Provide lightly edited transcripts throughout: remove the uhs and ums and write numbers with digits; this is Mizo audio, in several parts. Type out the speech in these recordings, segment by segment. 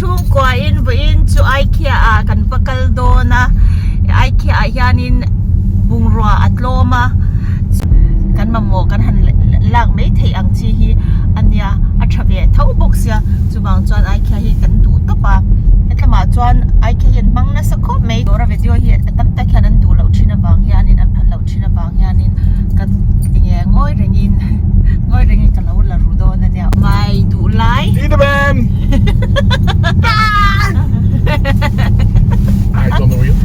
Chhungkua in vawiin chu Ikea ah kan va kal dawn a, Ikea ah hianin bungrua a tlawm a, kan mamawh kan han lak mai theih ang chi hi a nia, a tha ve tho bawk sia, chuvang chuan Ikea hi kan duh tawp a, hetlamah chuan Ikea hi an hmang nasa khawp mai, dawra video hi a tam tak hian an duh loh thin avang hianin an phal loh thin avang hianin ka enge ngawi rengin ngawi rengin ka lo la ru dawn a nia, mai duh lai. Eyes on the wheel.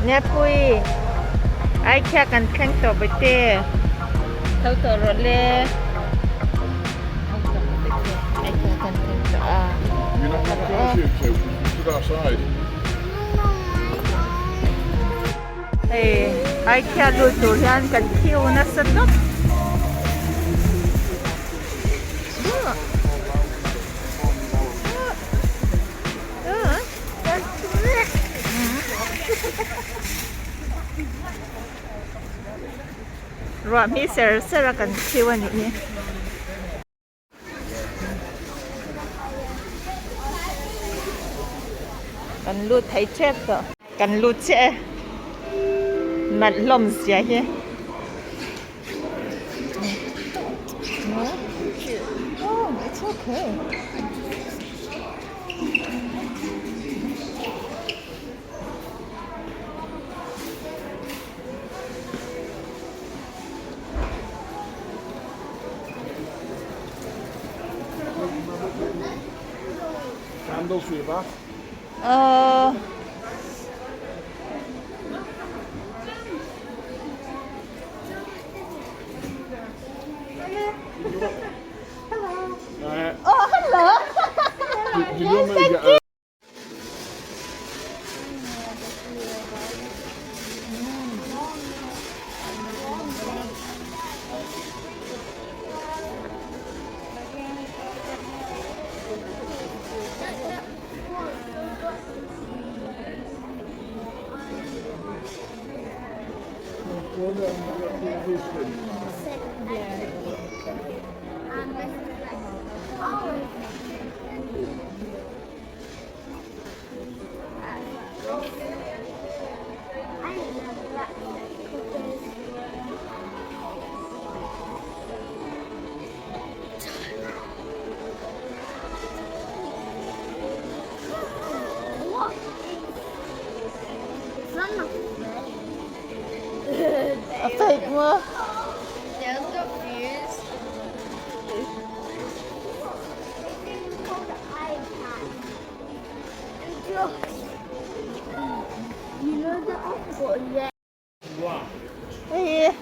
Nepui ai khia kan thleng tawh bete tho tawh rawh le ai khia kan thleng tawh a hei ai khia lut tur hian kan queue nasa tawp. Ruah hmi ser ser a kan thiu a nih hi. Kan lut thei tep tawh. Kan lut chiah e. Nalh hlawm zia hi. Oh, it's okay. Candles for your bath. Oh, hello. Do you normally get a A fake maw? Hei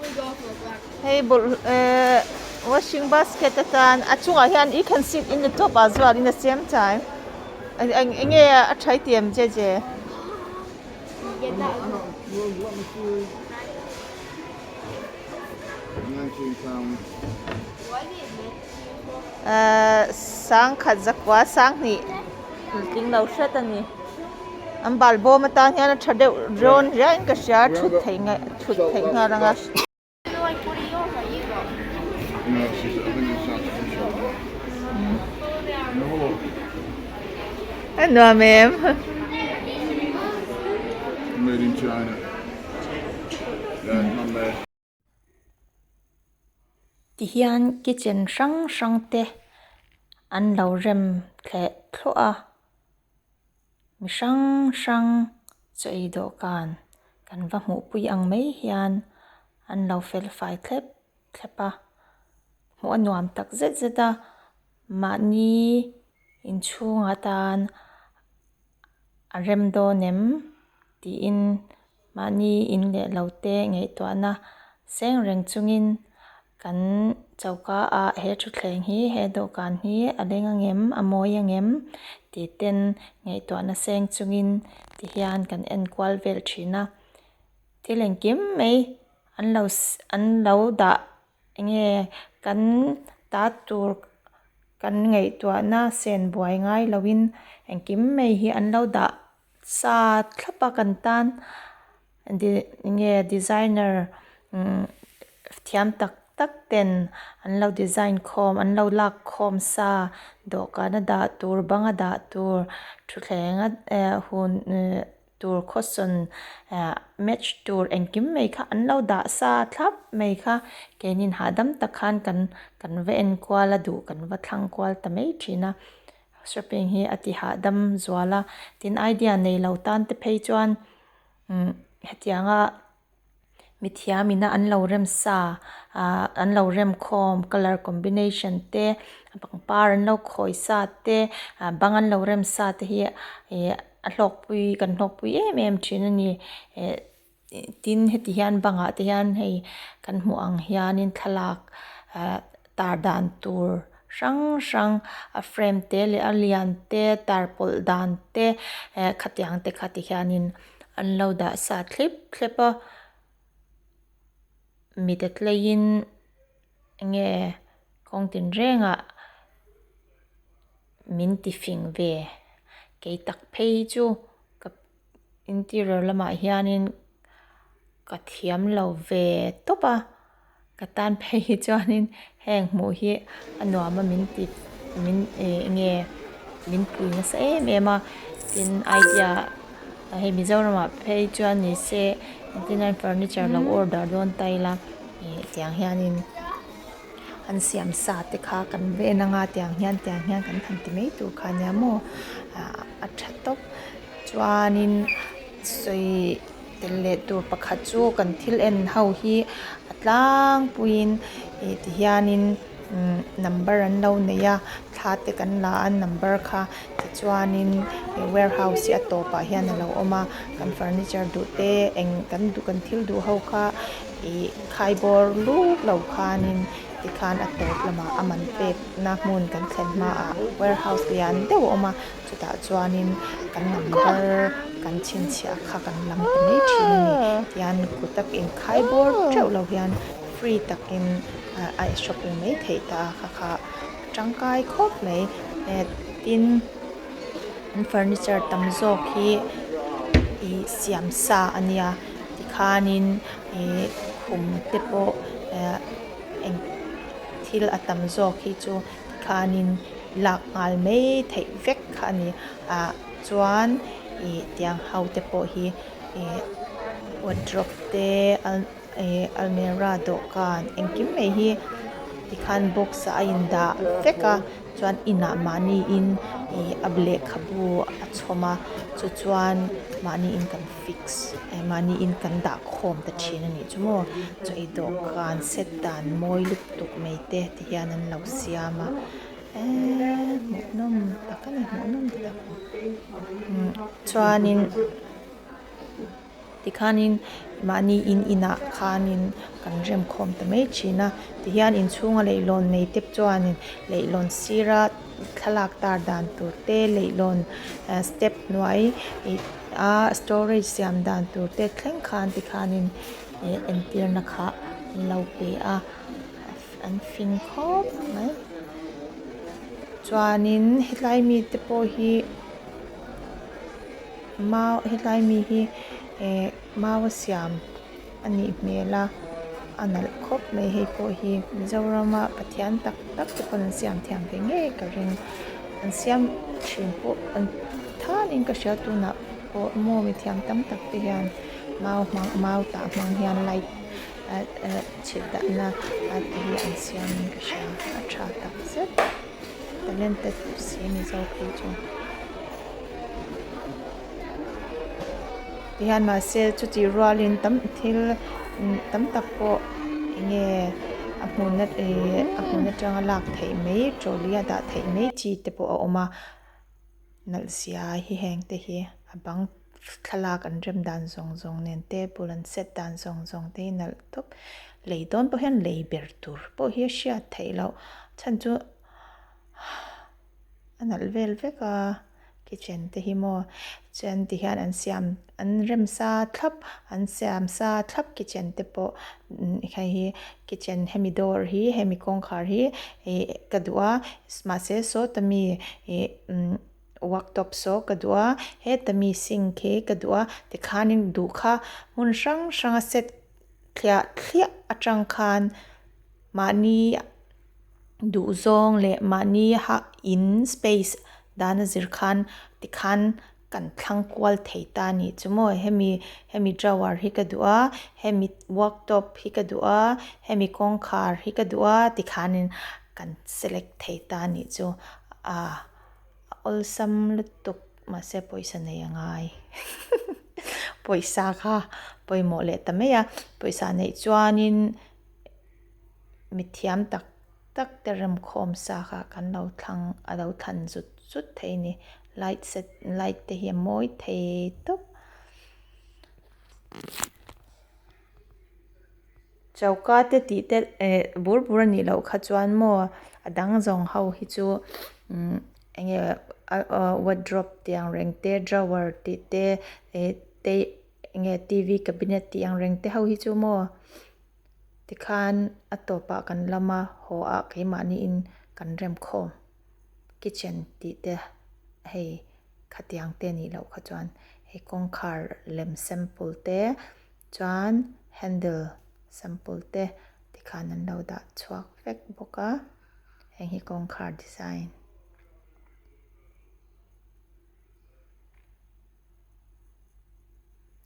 hei bawlh eh washing basket atan a chungah hian you can sit in the top as well in the same time eng enge a tha i ti em jeje. Eh sangkhat zakua sanghnih tling lo hret a ni. An bal bawm atan hian a tha deuh rawn riain ka hria thut theih ngaih thut theih nghal ang a. A nuam em? Made in China. Yeah, not made. Tihian kitchen hrang hrang te an lo rem thleh thluah a, mi hrang hrang chaw ei dawhkan kan va hmuhpui ang mai hian an lo fel fai thlep thlep a, hmuh a nuam tak zet zet a, mahni inchhung atan a rem dawn em tiin mahni in leh lo te ngaihtuahna seng reng chungin kan choka ah he thutthleng hi he dawhkan hi a leng angem a mawi angem tih ten ngaihtuahna seng chungin ti hian kan en kual vel thin a thil engkim mai an lo an lo dah enge kan ta tur kan ngaihtuahna sen buai ngai loin engkim mai hi an lo dah sa thlap a kan tan enge designer umm thiam tak tak ten an lo design khawm an lo lak khawm sa dawhkan a dah tur bang a dah tur thutthleng a eh hun eh tur khawsawn eh match tur engkim mai kha an lo dah sa thlap mai kha keinin hahdam tak khan kan kan va enkual a duh kan va thlang kual ta mai thin a shopping hi a ti hahdam zual a tin idea nei lo tan te phei chuan umm hetianga. Mithiam ina an lo rem sa ahh an lo rem khawm colour combination te pangpar an lo khawi sa te ah bang an lo rem sa te hi ih a hlawkpui kan hlawkpui em em thin a ni eh tin heti hian bangah te hian hei kan hmuh ang hianin thlalak ah tar dan tur hrang hrang a frame te leh a lian te tar pawlh dan te eh khatiang te kha ti hianin. An lo dah sa thlep thlep a mite tleiin enge kawng tinrengah min ti fing ve kei tak phei chu ka interior lamah hianin ka thiam lo ve tawp a. Ka tan phei hi chuanin heng hmuh hi a nuam a min ti min eh enge min pui nasa em em a tin idea hei Mizoramah phei chuan ni se engtin furniture lo order dawn ta ila ih tiang hianin an siam sa te kha kan ven anga tiang hian tiang hian kan han ti mai tur kha ania maw ah a tha tawp chuanin sawi. Tel leh tur pakhat chu kan thil en ho hi a tlangpuiin ih ti hianin umm number an lo nei a thla te kan la a number kha tichuanin warehouse hi a tawpah hian a lo awm a kan furniture duh te eng kan duh kan thil duh ho kha ih khaibawr luk lo khanin tikhan a tawp lamah a man pek na hmun kan thlen hmaah warehouse lian deuh a awm a. Chutah chuanin kan number kan chhinchhiah kha kan lam ta mai thin a ni. Tihian kut a inkhai bawr teuh lo hian free takin a shopping mai theih ta a kha kha tangkai khawp mai. Tin an furniture tam zawk hi ih siam sa a nia tikhanin ih khum te pawh eng thil a tam zawk hi chu tikhanin. Lak nghal mai theih vek kha a ni ah chuan ih tiang ho te pawh hi ih wardrobe te ih almirah dawhkan engkim mai hi tikhan box ah a indah vek a chuan inah mahni in ih a lehkhabu a chhawm a chu chuan mahni in kan fix eh mahni in kan dah khawm ta thin a nih chu maw chaw ei dawhkan set dan mawi lutuk mai te ti hian an lo siam a eee hmuhnawm tak a ni hmuhnawm tak umm chuanin tikhanin mahni in inah khanin kan rem khawm ta mai thin a tihian inchhunga leihlawn nei te chuanin leihlawn sira thlalak tar dan tur te leihlawn step hnuai ih a storage siam dan tur te thleng khan tikhanin eh entirna kha an lo pe a. An fing khawp mai. Chuanin hetlai mite pawh hi mau hetlai mi hi eh mau a siam a nih hmel a a nalh khawp mai hei pawh hi Mizorama pathian tak tak te pawn an siam thiam ve ngei ka ring an siam thin pawh an. thanin ka hria tunah pawh maw mithiam tam tak te hian mau hmang mau tah hmang hian light ah ah chhit dahna a te hi an siam in ka hria a tha tak zet talented si mizo phei chu tihian mahse chutih rualin tam thil tam tak pawh eng nge a hmun ih a hmun atanga lak theih mai trolley a dah theih mai chi te pawh a awm a nalh zia hi heng te hi a bang thlalak an rem dan zawng zawng nen table an set dan zawng zawng te hi nalh tawp lei dawn pawh hian lei ber tur pawh hi a hriat theih loh chhan chu a nalh vel vek a kitchen te hi maw chuan ti hian an siam an rem sa thlap an siam sa thlap kitchen te pawh hei hi kitchen hemi door hi hemi kawngkhar hi ih ka duh a mahse sawta mi ih umm worktop saw ka duh a heta mi sink hi ka duh a tikhanin duh kha hmun hrang hranga set thliah thliah atang khan mahni duhzawng leh mahni ha in space dan a zir khan tikhan kan thlang kual thei ta a nih chu maw hemi hemi drawer hi ka duh a hemi worktop hi ka duh a hemi kawngkhar hi ka duh a tikhanin kan select thei ta a nih chu ah a awlsam lutuk mahse pawisa nei a ngai pawisa kha pawimawh leh ta mai a pawisa neih chuanin. Mithiam tak tak te remkhawm sa kha kan lo thlang a lo thlan zut zut thei a ni light set light te hi a mawi thei tawp. Choka te tih te eh bur bur a nih loh kha chuan maw a dang zawng ho hi chu umm eng nge wardrobe tih ang reng te drawer tih te eh te eng nge t v cabinet tih ang reng te ho hi chu maw. Tikhan a tawpah kan lam a, haw ah keimahniin kan rem khawm kitchen tih te hei khatiang te anih loh kha chuan hei kawngkhar lem sample te chuan handle sample te tikhan an lo dah chhuak vek bawk a heng hi kawngkhar design.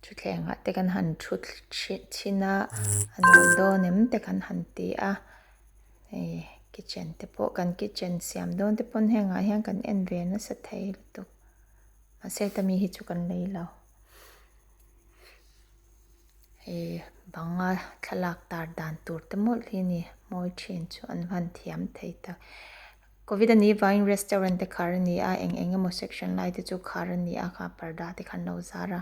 Thuthlengah te kan han thu chhin a a nuam dawn em te kan han ti a hei kitchen te pawh kan kitchen siam dawn te pawn hengah hian kan en ve nasa thei lutuk mahse heta mi hi chu kan lei lo hei banga thlalak tar dan tur te mawlh hi a ni mawi thin chu an van thiam thei tak. Covid a nih vangin restaurant te khar a ni a, eng eng emaw section lai te chu khar a ni a kha parda te kha an lo zar a.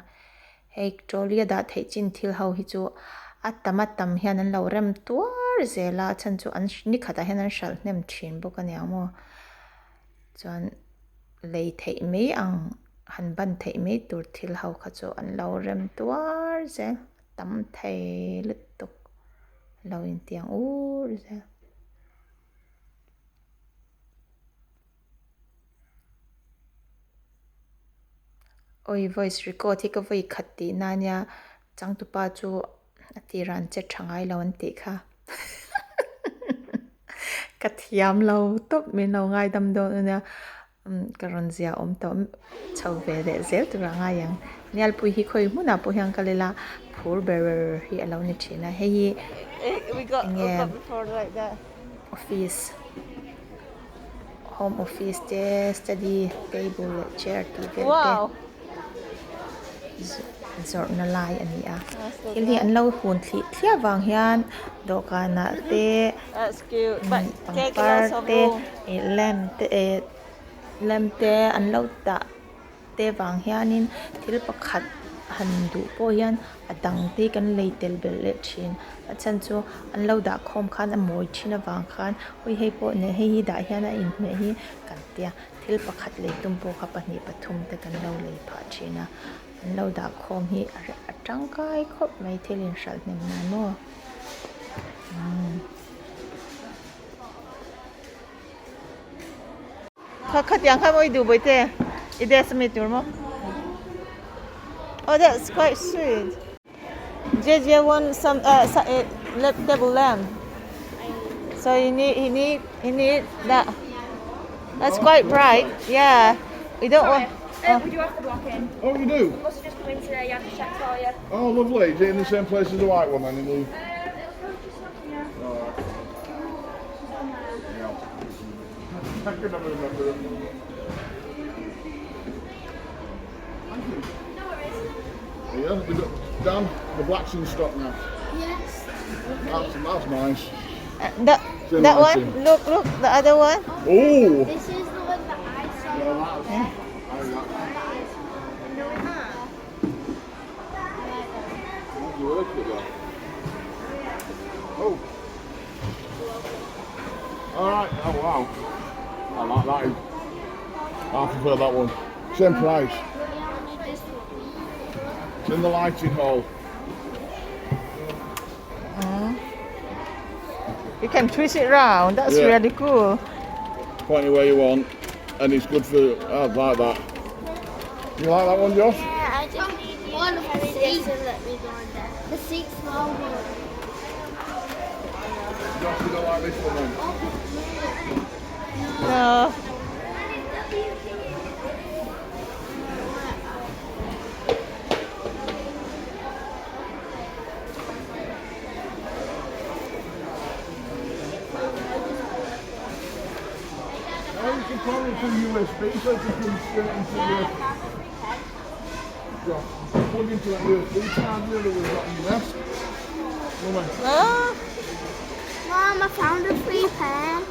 Hei trolley a dah theih chin thil ho hi chu a tam a tam hian an lo rem tuar zel a, a chhan chu an ni khatah hian an hralh hnem thin bawk a niang maw. Chuan lei theih mai ang han ban theih mai tur thil ho kha chu an lo rem tuar zel a tam thei lutuk a lo intiang ur zel. Awi voice record hi ka vawi khat tih na ania changtupa chu a tirah an che tha ngai lo an tih kha ka thiam lo tawp min lo ngaidam dawn ania ka rawn zia awm tawh chho ve leh zel tur a ngai ang Nialpui hi khawi hmunah pawh hian kal ila phur ber hi a lo ni thin a hei hi eng nge office home office te study table leh chair tih vel te zawrhna lai a ni a thil hi an lo hun thlih thliah vang hian dawhkanah te pangpar te ih lamp te eh lamp te an lo dah. Te vang hianin thil pakhat han duh pawh hian a dang te kan lei tel belh leh thin a chhan chu an lo dah khawm khan a mawi thin avang khan hawi hei pawh nen hei hi dah hian a inhmeh hi kan tia thil pakhat lei tum pawh kha pahnih pathum te kan lo lei phah thin a an lo dah khawm hi a tangkai khawp mai thil inhralh hnem nan maw umm. Kha khatiang kha mawi duh bawihte i desk ami tur maw Oh that's quite sweet JJ want some uh table lamp so you need he need he need that that's quite bright yeah we don't want. We do have the block in. Oh, you do? Must have just come in today, yeah, to check for you. Oh, lovely. Is it in the same place as the white one then? In the... It'll probably just up here. All right. Yeah. I can never remember it. Thank you. No worries. Yeah, we got Dan, the black's in stock now. Yes. That's nice. The, Same that lighting. one? Look, look, the other one. Oh! This is the one that I saw. Yeah, that's, I like that. No, it's not. That's worth it though. Oh. All right. Oh wow. I like that. I prefer that one. Same price. Yeah, this one. It's in the lighting hall. You can twist it round. That's Yeah. really cool. Point it where you want, and it's good for. I like that. You like that one, Josh? Yeah, I just need you to carry this and let me go in there. The seat's long one. Josh, you don't like this one then? No. Oh, you can probably put USB, so you can plug straight into the. Josh, plug into that USB charger that we've got in your desk. Mummy. Ah. Mom, I found a free pen.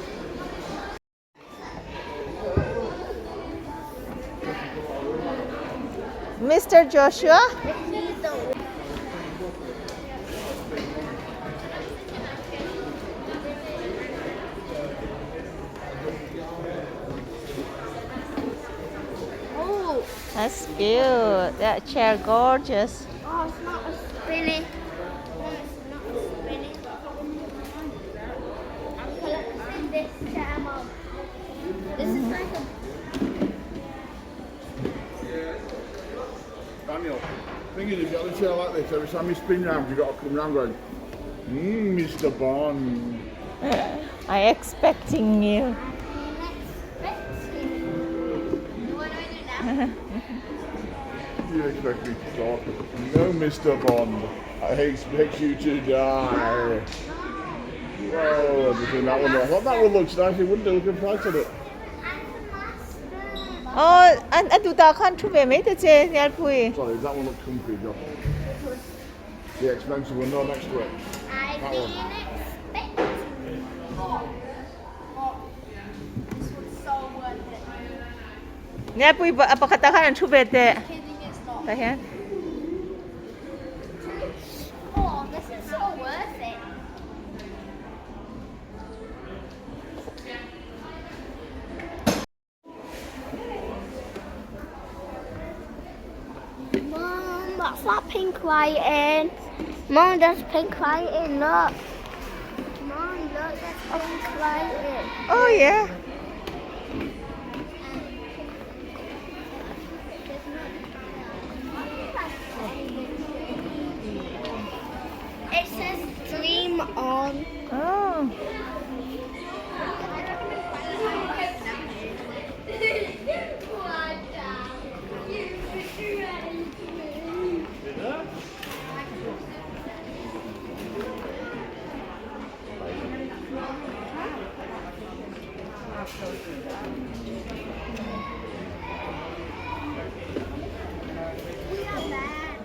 Mr. Joshua? Please don't. Oh, That's cute. That chair gorgeous. oh, it's not a spinny. No, it's not a spinny. I'm collecting this chair, Mom. This is like a Daniel, thing is, if you got a chair like this, every time you spin round, you've got to come round going, Mr. Bond. I expecting you. I'm expecting. What do I do now? You expect me to talk? No, Mr. Bond. I expect you to die. Whoa, have you seen that one? I thought that one looks nice. It wouldn't do. Look at the price on it. I'm the master. Oh, an an tu ta khan thu ve mai ta che nyal pui. Sorry, that one looked comfy, Josh. The expensive one, no, next to it. I've That been one. expecting. Oh, oh, this one's so worth it. Nyal pui ba pakhat khan an thu ve te. Kidding, it's not. Ta hian. Oh, this is so worth it. Mom, that's that pink writing. Mom, there's pink writing. Look. Mom, look, there's pink writing. Oh yeah. It says dream on. Oh. We are bad.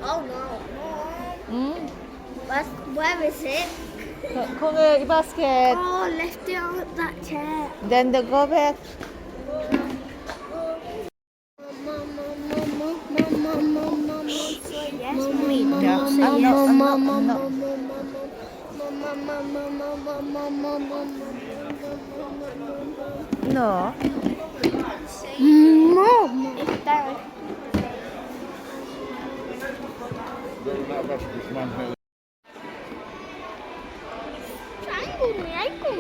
Oh no. Mm. Where's, where is it? Kung i basket. Oh, left it on that chair. Then the go back. Yes, mommy. Yeah. I'm not, I'm not, I'm not. No. Mom. It's there. Don't know about this man here. Triangle me, I can.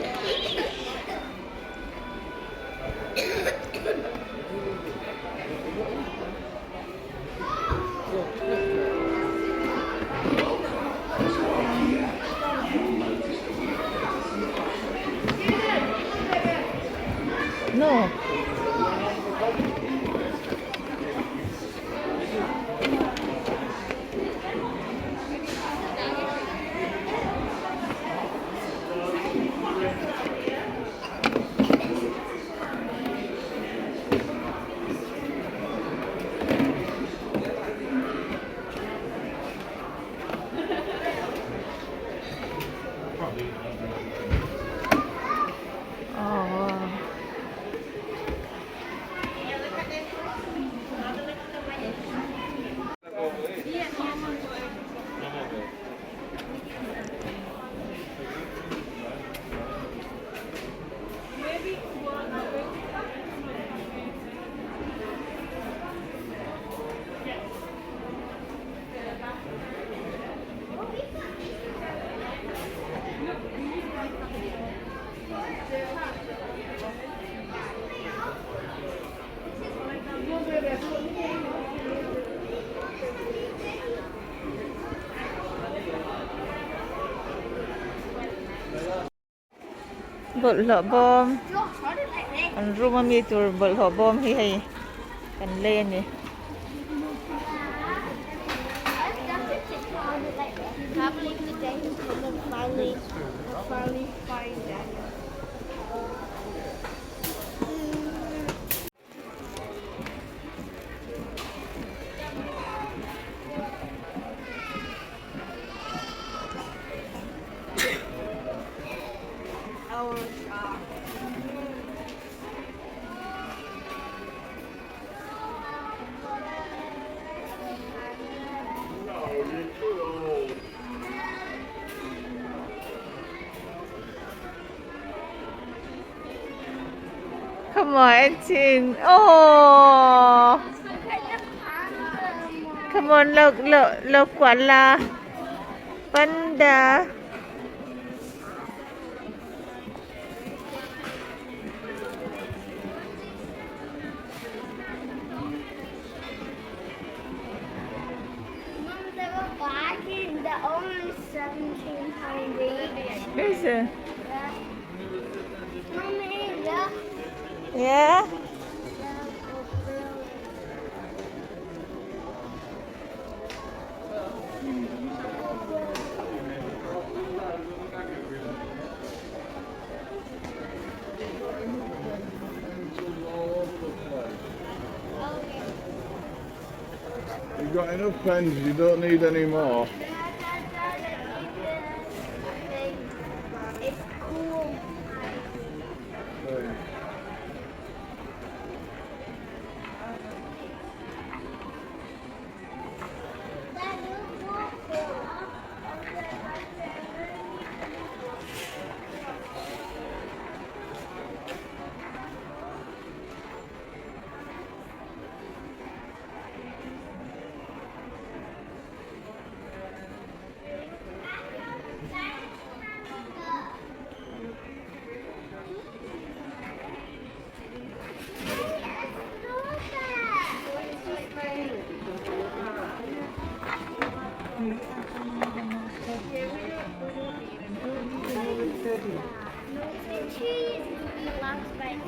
Bawlhhlawh bawm an room a mi tur bawlhhlawh bawm hi hei kan lei a ni. Come on, Entin. Oh. Come on, look, look, look, koala. Panda. Mum, they were bargain. They're only £17 each. Is it? Yeah. Mummy, look. Yeah. You've got enough pens, you don't need any more. It's cool. Hey. Dad, look, look. Cheese last night.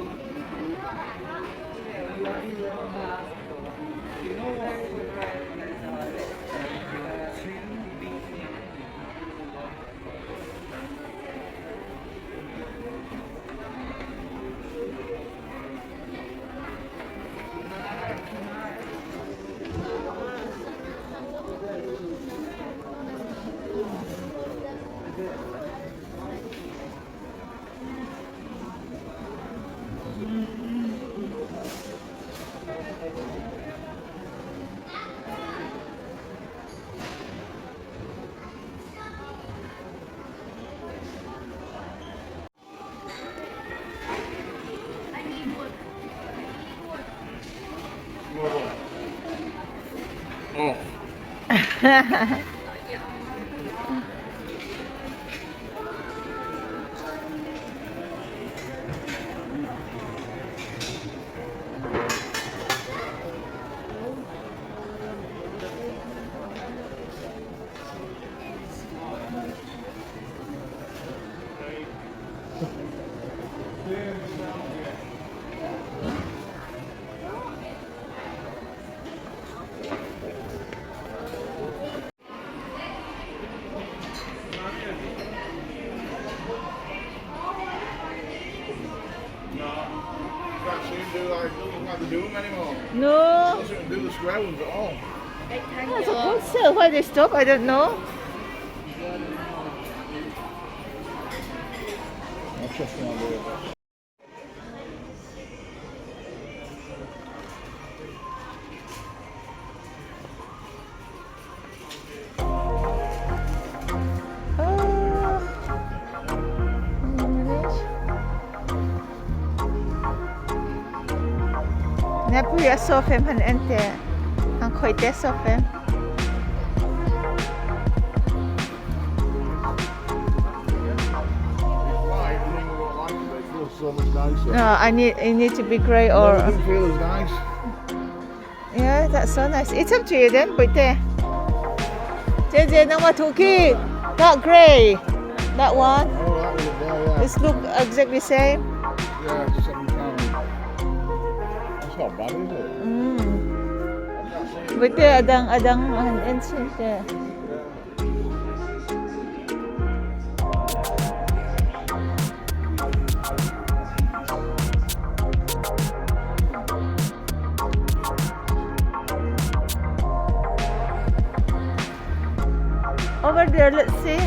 Oh. No. Can't seem to like, doesn't look like they do them anymore. No. Doesn't do the square ones at all. I suppose so. Why they stop, I don't know. I'll check them out. Oh. Nepuia sawfem han en teh. Han khawih teh sawfem. It's white, I don't like it, but it feels so much nicer. No, I need it need to be grey or No, it doesn't feel as nice. Yeah, that's so nice. It's up to you then, but there. JJ, number two key. That grey. That one. Oh, that one up there, yeah. It's look exactly same. Yeah, £7. That's not bad, is it? Bawihte a dang a dang a han en chhin teh. Over there, let's see.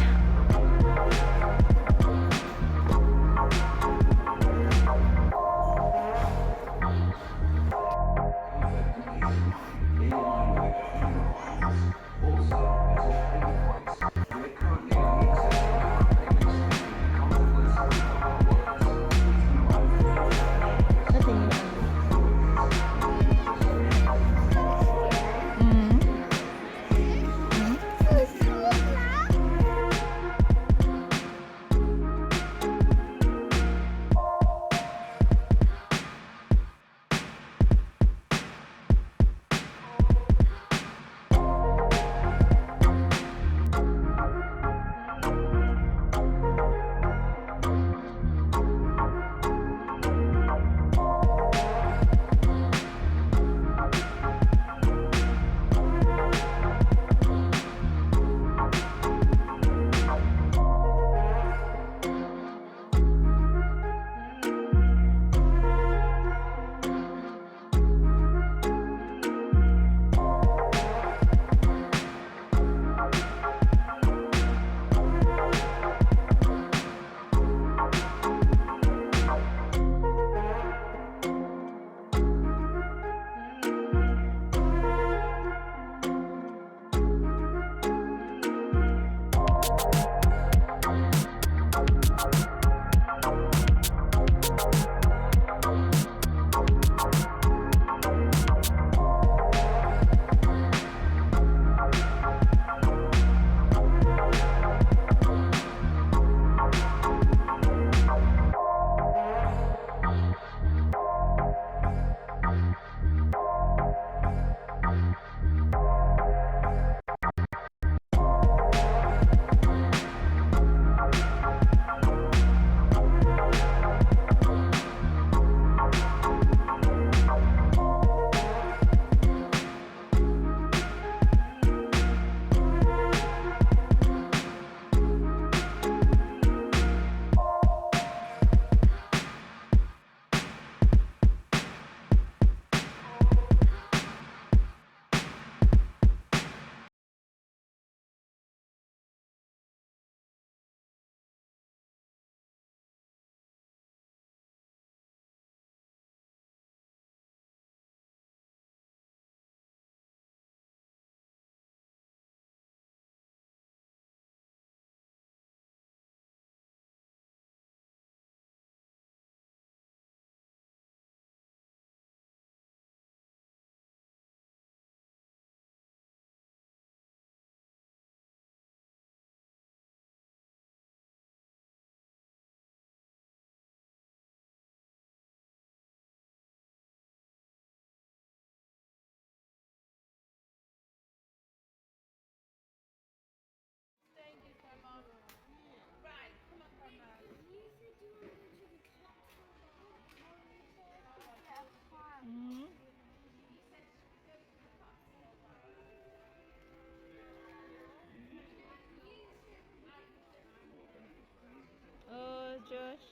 Oh, Josh.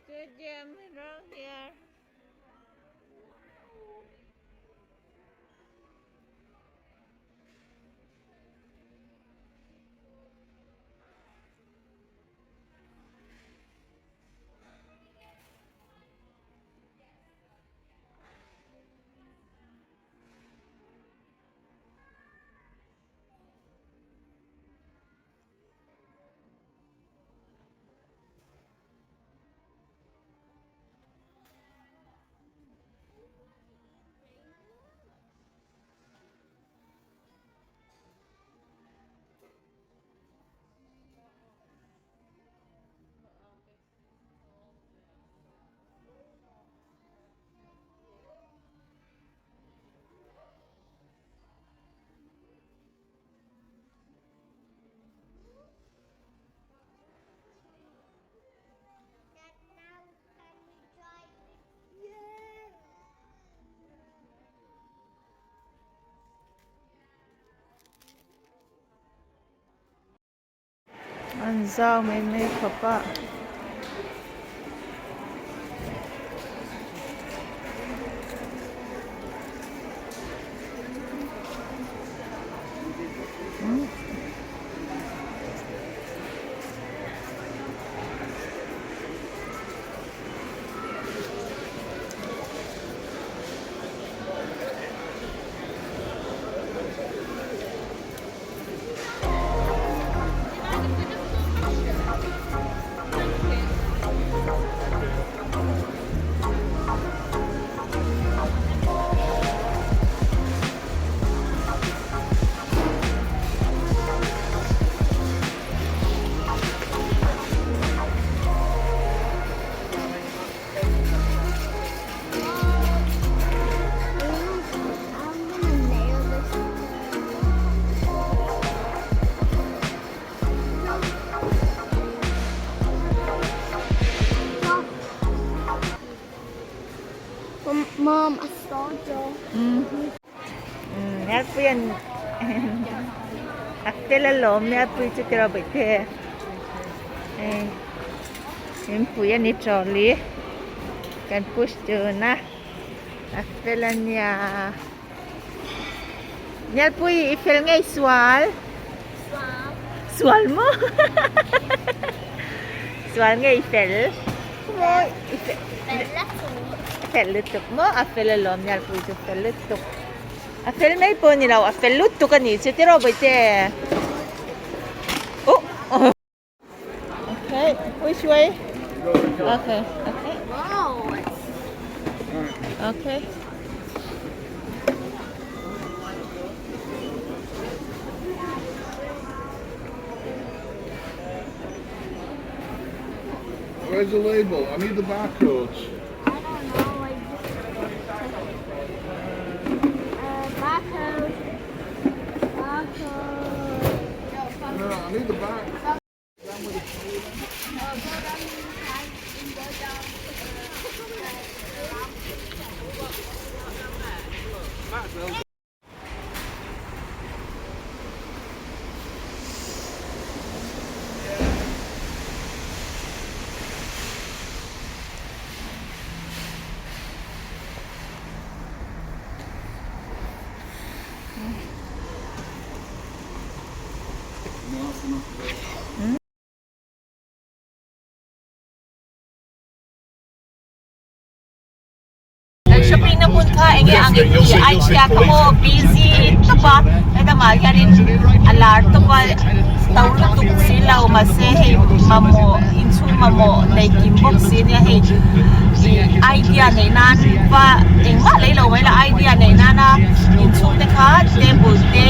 Good jam wrong here. An zau mai mai khawp a. Mom, I saw Joe. Ngalpui an a fel alawm Ngalpui chu tiraw baihte hei inpui a ni trolley kan push dun a a fel a nia Ngalpui i fel ngei sual sual maw sual ngei fel maw i fel fel lutuk maw a fel alawm Ngalpui chu fel lutuk. A fel mai pawh ni lo, a fel lutuk a nih chu tiraw bawihte. Oh. Okay, which way? Okay, okay. Okay. Where's the label? I need the barcodes. I don't know. I just barcode. Barcode. No, I need the back. Kan shopping na hmun kha enge ang in tih ai chhia kha maw busy tawp a helamah hianin a lar tawp a to lutuk si lo mahse hei mamawh inchhung mamawh nei kim bawk si ania hei ih idea neih nan va engmah lei lo mai la idea neih nana inchhung te kha table te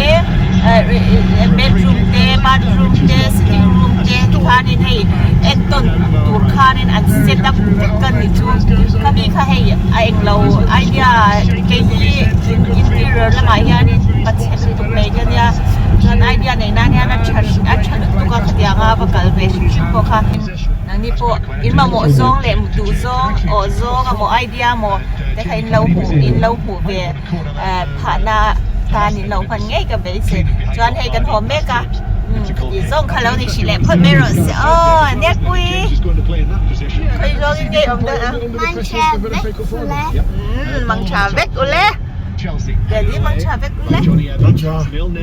bedroom te bathroom te sitting room te tikhanin hei entawn tur khanin an set up vek a ni chu khami kha hei a englo idea kei hi interior lamah hianin pachhe lutuk mai ka nia chuan idea neih nan hian a tha a tha lutuk a khatianga va kal ve hrim hrim pawh kha nangni pawh in mamawh zawng leh duh zawng awh zawng a maw idea maw te kha in lo hmuh in lo hmuh ve phahna tan in lo hman ngei ka beisei chuan hei kan haw mek a khati zawng kha lo ni hrih leh phawt mai rawh se aw Nêkpui khawi zawngin ngei awm dawn a umm mang tha vek ule Daddy mang tha vek ule.